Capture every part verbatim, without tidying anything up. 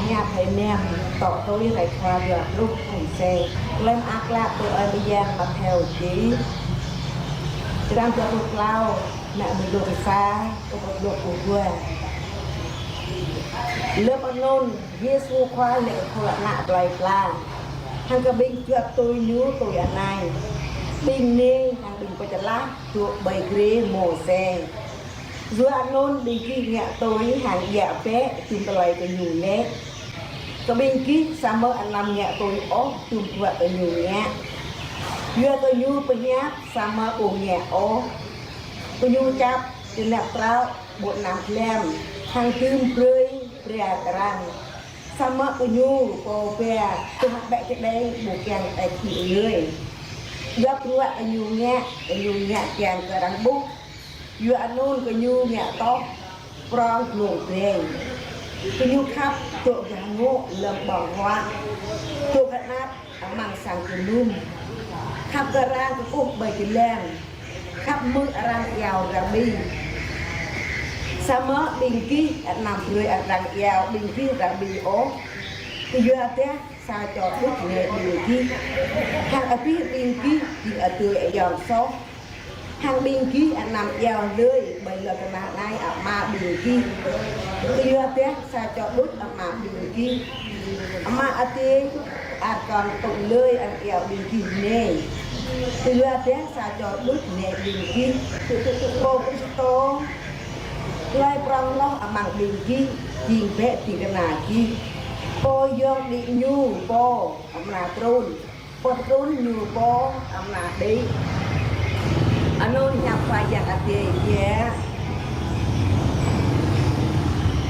Hiăp hrơi năm, tŏ tui hrơi Khua dua pluh thun C. Lơm ăt klă tui Ơi Adai Mattheo čih. Črăn dua pluh klâo, mơ̆ng mơnuih sa, tŏ pluh pluh dua. Lơm anŭn, Yêsu Khua laĭ kơ khul ană plei pla, hăng kơ ƀing čuăt tui Ñu tui anai: Ƀing nai hăng ƀing pơčalah dŏ ƀơi grê Môsê. Yua anŭn ƀing gih ngă tui hăng djă̱ bĕ jum tơlơi gơñu laĭ. Kơ ƀing gih samơ̆ anăm ngă tui ôh jum bruă gơñu ngă. Yua gơñu pơhiăp samơ̆ ƀu ngă ôh. Gơñu čăp tơnap trăo ƀu anăm glăm, hăng dưm brơi bra kơ arăng. Samơ̆ gơñu pô ba tuh bĕ čơđai ƀu kiăng tĕk ƀing gơñu. Yua bruă gơñu ngă, gơñu ngă kiăng kơ arăng ƀuh. Yua anŭn gơñu ngă tŏh prong glông breng. Gơñu khăp dŏ gah ngŏ lơm ƀơ̆ng huă, dŏ gah anăp amăng sang jơnum. Khăp kơ arăng kơkuh ƀơi jơlan, khăp hmư̆ arăng iâu Rabbi. Samơ̆ ƀing gih anăm brơi arăng iâu ƀing gih Rabbi ôh. Kơyua dah sa čô đôč nai ƀing gih. Hăng abih ƀing gih jing adơi ayŏng soh. Hăng ƀing gih anăm iâu lơi ƀơi lŏn tơnah anai Ama ƀing gih. Kơyua dah sa čô đôč Ama ƀing gih. Ama Adai ăt kŏn tŭ lơi arăng iâu ƀing gih nai. Kơyua dah sa čô đôč nai ƀing gih. Pô Kristô, tơlơi prong hloh amăng ƀing gih, jing bĕ ding kơna gih. Pô yŏng đĭ ñu pô amra trŭn. Pô trŭn ñu pô amra đĭ. Anŭn hiăp Khua Yang Adai yơh.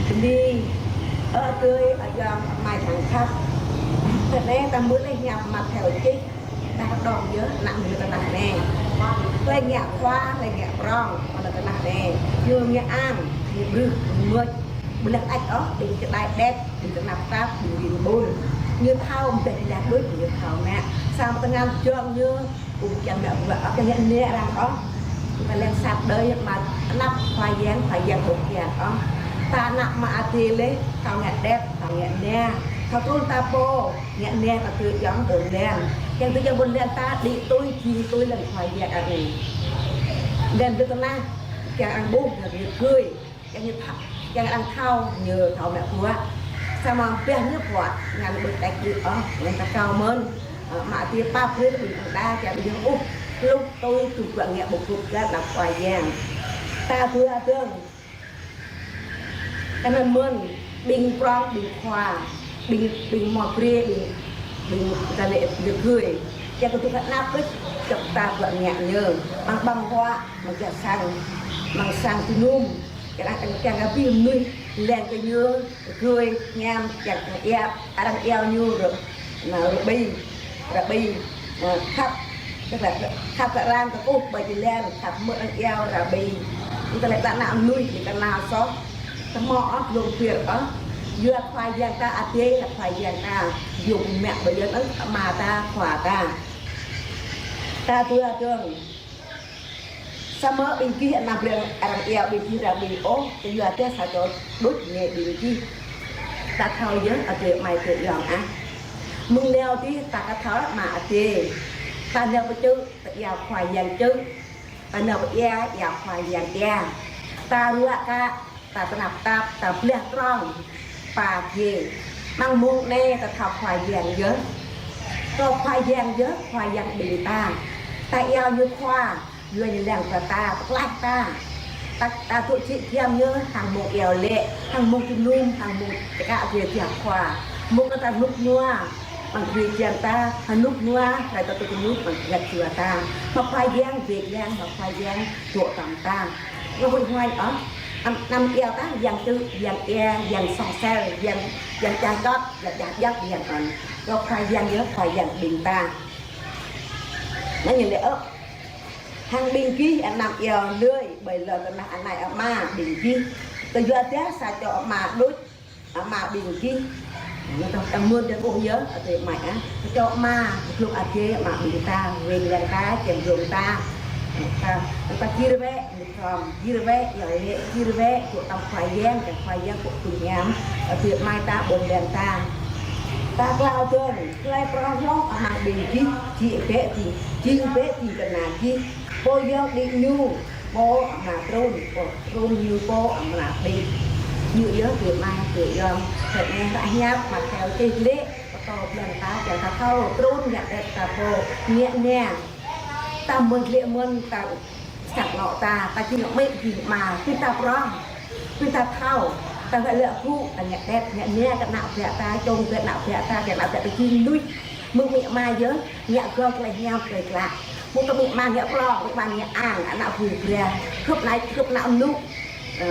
Bơni, ơ adơi ayŏng amai hăng khăp. Tơ anai ta hmư̆ lĕ hiăp Mattheo čih, ta dŏ yơh ană mơnuih tơnah anai. Tơlơi ngă khua, tơlơi ngă prong, mơnuih tơnah anai. Ñu ngă ang, ñu brưh, ñu mơč. Ƀu lăng ăč ôh, ƀing čơđai đet, ƀing tơnap tap, ƀing rin ƀun. Ñu thâo mơ̆ ƀing đah đôč, ñu thâo mă. Samơ̆ tơngan jŏng ñu, ƀu kiăng mă bruă ôh, kiăng ngă nai arăng ôh. Ta lăng sat đơi, mă anăp Khua Yang, Khua Yang ƀu kiăng ôh. Ta anăp Ama Adai lĕ, thâo ngă đet, thâo ngă nai. Thâo trŭn ta pô, ngă nai ta tui jŏng ƀôn lan. Kiăng tui jŏng ƀôn lan ta, đĭ tui, jing tui lăng Khua Yang anai. Lăng ƀơi tơnah, kiăng arăng ƀuh, kiăng arăng gưi. Kiăng ñu thâo, kiăng arăng thâo, ñu thâo mă bruă. Samơ̆ ƀiă ñu bruă, ngăn ƀu tĕk đĭ ôh, ngăn ta kâo mơ̆n. Ơ, Ama Adai pap brơi ƀing ta, kiăng ƀing ôh, hluh tui tŭ bruă ngă ƀu gŭp găl anăp Khua Yang. Ta tui adơ̆ng. Kơnơ̆ng mơ̆n, ƀing prong, ƀing khua, ƀing, ƀing mơ̆ brơi, ƀing, ƀing ta lĕ gơ̆ gưi. Kiăng kơ tŭ kơ anăp kơ čăp ta bruă ngă ñu. Amăng ƀơ̆ng huă, amăng čar sang, amăng sang jơnum. Kiăng, kiăng kơ abih mơnuih lăng kơ ñu, gưi, ñam, kiăng kơ iâu, arăng iâu ñu rơ, na Rabbi, Rabbi, na khăp, khăp kơ arăng kơkuh ƀơi jơlan, khăp hmư̆ arăng iâu Rabbi. Ñu ta lĕ ta ană mơnuih, ñu ta nao soh, ta hmâo ôh, glông pir ôh. Yua Khua Yang ta Adai, lĕ Khua Yang ta, yua mă ƀơi jơlan, Ama ta, Khua ta. Ta tui adơ̆ng. Samơ̆ ƀing gih anăm brơi arăng iâu ƀing gih Rabbi ôh, kơyua dah sa čô đôč nai ƀing gih. Ta thâo yơh, adơi amai adơi ayŏng ah. Mơ̆ng nao dih ta aka thâo Ama Adai. Ta nao pơ čư̆, ta iâu Khua Yang čư̆. Ta nao pơ ia, iâu Khua Yang ia. Ta ruă kă, ta tơnap tap, ta blah prong. Pă gih. Amăng mông anai ta thâo Khua Yang yơh. Thâo Khua Yang yơh, Khua Yang ƀing ta. Ta iâu ñu Khua, yua ñu lăng kơ ta, pơklaih ta. Ta, ta dŏ jĕ giăm ñu, hăng mông iâu laĭ, hăng mông jơnum, hăng mông čơkă gơ̆ jăk Khua. Mông kơ ta rơnŭk rơnua, amăng gơ̆ jăn ta, hơnŭk rơnua, hrơi ta tŭ rơnŭk, amăng gơ̆ jua ta. Mă Khua Yang, wĕk yang, mă Khua Yang, dŏ tăm ta. Ngă huĭ huañ ôh. Anăm, anăm iâu ta, yang čư̆, yang ia, yang soh sel, yang, yang čah čot, yang čah jăk, yang ơn. Kơ Khua Yang yơh, Khua Yang ƀing ta. Anŭn ñu laĭ ôh. Hăng ƀing gih anăm iâu lơi ƀơi lŏn tơnah anai Ama ƀing gih. Kơyua dah sa čô ama đôč, ama ƀing gih. Ñu ta, ta mơ̆n ta ƀuh yơh, adơi amai ah. Sa čô ama, glông Adai ama ƀing ta, wĕng lăng ta, čem glông ta. Ta, ta gir wĕ, mŭt hrŏm, gir wĕ, yua lĕ, gir wĕ, dŏ tơm Khua Yang, kiăng Khua Yang pŏk tui hiam, adơi amai ta, ƀôn lan ta. Ta klao dơ̆ng, tơlơi prŏng hlŏng amăng ƀing gih, jing bĕ jing, jing bĕ jing kơna gih. Pô yơh đĭ ñu, pô amra trŭn, pô trŭn ñu pô amra đĭ. Ñu yơh adơi amai, adơi ayŏng, hơnŭn ră hiăp, Mattheo čih lĕ, pơtô ƀing ta, kiăng ta thâo, trŭn ngă đĕt ta pô, ngă nia. Ta mơ̆n lĕ mơ̆n ta sat lŏ ta, ta jing amĭ jing ama, ƀing ta prŏng, ƀing ta thâo, ta wĕ lĕ gŭ, ta ngă đĕt, ngă nia kơ ană ƀă ta, čong kơ ană ƀă ta, kơ ană ƀă ta jing mơnuih, mơ̆ng amĭ ama yơh, ngă gơ̆ tơlơi hiam tơlơi klă. Mơ̆ng amĭ ama ngă prŏng, amĭ ama ngă ang, ană ƀu bra, hơ̆p ană, hơ̆p ană mơnŭ, ơ,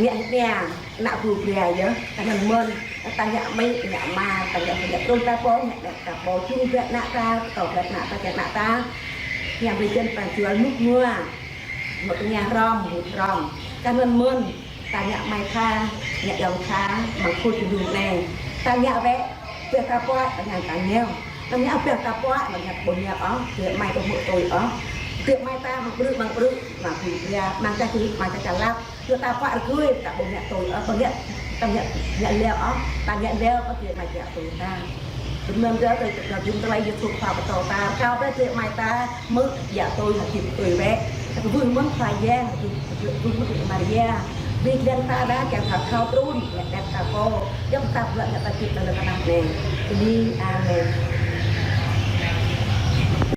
ngă nia, ană ƀu bra yơh, ta ngă mơ̆n, ta ngă amĭ, ngă ama, ta ngă, ngă trŭn ta pô, ngă đĕt ta pô, čong kơ ană ta, pơtô kơ ană ta, kơ ană ta. Hiam ƀơi jăn pran jua mŭt ngua, mŭt ngă hrŏm, mŭt hrŏm. Kơ anŭn mơ̆n, ta ngă amai tha, ngă ayŏng tha, amăng khul jơnum anai. Ta ngă wĕ, ƀiă ta puă, ta ngă ta neo. Ta ngă ƀiă ta puă, ta ngă ƀu neo ôh, adơi amai ta ƀu tui ôh. Adơi amai ta amăng ƀrư̆, amăng ƀrư̆, amăng ƀrư̆, amăng čar čih, amăng čar čar lăp. Yua ta puă rơgơi, ta ƀu ngă tui ôh, ƀu ngă, ta ngă, ngă leo ôh, ta ngă leo, ƀu adơi amai ngă tui ta. Tui anŭn yơh, tui, tui, tui tơlơi Yêsu Khua pơtô ta, rơkâo brơi adơi amai ta, mơ̆ djă tui, hơgĕt tui wĕ. Ta kwưh mơ̆ng Khua Yang, kwưh, kwưh mơ̆ng Maria. Ƀing ta đa kiăng ta thâo trŭn, ngă đĕt ta pô. Yua ta ƀu ngă ta čih ta lĕ kơnah anai. Bơni, amen.